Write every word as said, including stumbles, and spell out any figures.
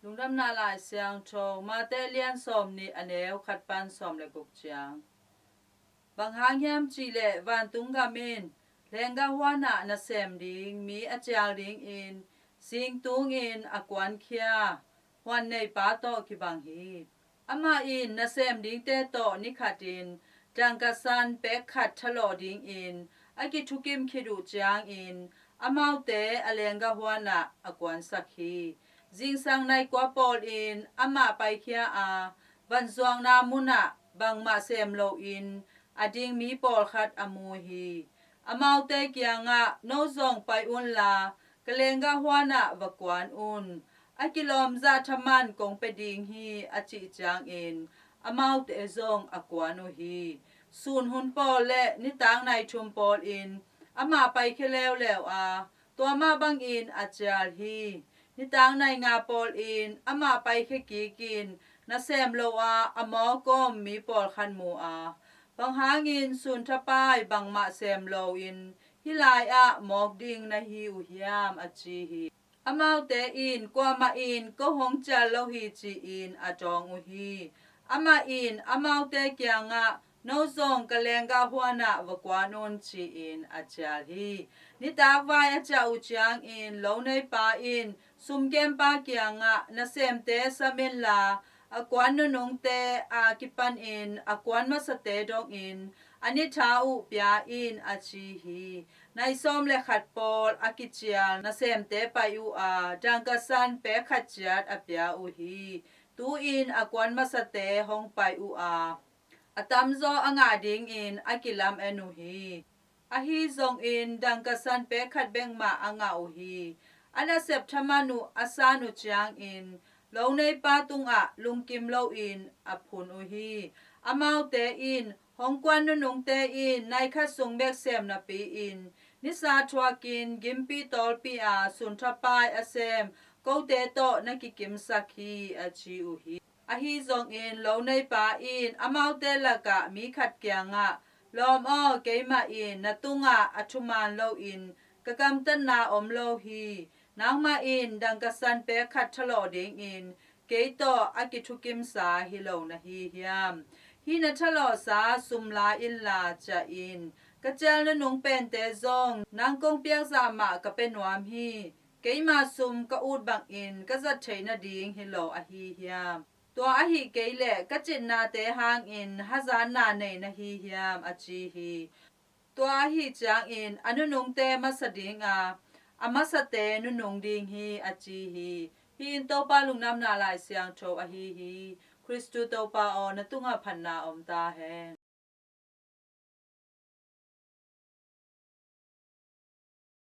Lungdamna Lai Siangtho, Mate lian sawm nih, a neu khat pan sawm le guk ciang. Bang hang hiam cih leh vantung gam in lenggah huan ah nasem ding mi a cial dingin zing tungin a kuankhia huan neipa tawh kibang hi. Amah in nasem dingte tawh ni khatin dangkasan pek khat thalawh dingin a kithukim khit uh ciangin amaute a lenggah huan ah a kuansak hi. Zingsang nai kua pawl in amah paikhia a, vanzuakna mun ah bangmah sem loin a ding mi pawlkhat a mu hi. Amaute kiangah, "No zong pai unla, ka lenggah huan ah va kuan un. A kilawm zah thaman kong pia ding hi," a cih ciangin amaute zong a kuan uh hi. Sun hun pawl le nitak nai thum pawlin amah paikhia leuleu a, tua mah bangin a cial hi. Nitak nai nga pawlin amah paikhia kikin nasem lo a, a mawk om mi pawlkhat mu a, "Bang hangin sun thapai bangmah sem loin hih lai-ah mawk ding na hi uh hiam?" a ci hi. Amaute in, "Kuamah in ko hong cial lo hi," ci-in a dawng uh hi. Amah in amaute kiangah, "No zong ka lenggah huan ah va kuan un," ci-in a cial hi. Nitak vai a ciah uh ciangin lo neipa in sumkempa kiangah, "Nasemte sam inla, a kuan nunungte a kipanin a kuan masate dongin a ni tha uh pia in," a ci hi. Nai sawm le khat pawl a kicial nasemte pai uh a, dangkasan pek khat ciat a pia uh hi. Tu-in a kuan masate hong pai uh a, a tamzaw a ngah dingin a kilamen uh hi. Ahi zongin dangkasan pek khat bek mah a ngah uh hi. A nasep thaman uh a san uh ciangin lo neipa tungah lungkim loin a phun uh hi. Amaute in, "Hong kuan nunungte in nai khat sung bek sem napi-in nisa thuakin gimpi tawlpi a sun thapai a sem kote tawh na kikimsak hi," a ci uh hi. Ahi zongin lo neipa in amaute lakah mi khat kiangah, "Lawm aw, keimah in na tungah a thuman loin ka gamtatna om lo hi. Nangmah in dangkasan pek khat thalawh dingin kei tawh a kithukimsa hi lo na hi hiam? Hih na thalawhsa sum la inla ciah in. Ka cial nunung pente zong nang kong piak zah mah ka pia nuam hi. Keima sum ka ut bangin ka zat theih nading hi lo ahi hiam? Tua ahi kei leh ka citnate hangin hazatna nei na hi hiam?" a ci hi. Tua ahi ciangin a nunungte masa dinga, a masate nunung ding hi, a ci hi. Hih in Topa Lungdamna Lai Siangtho ahi hi. Khristu Topa aw, na tungah phatna om ta hen.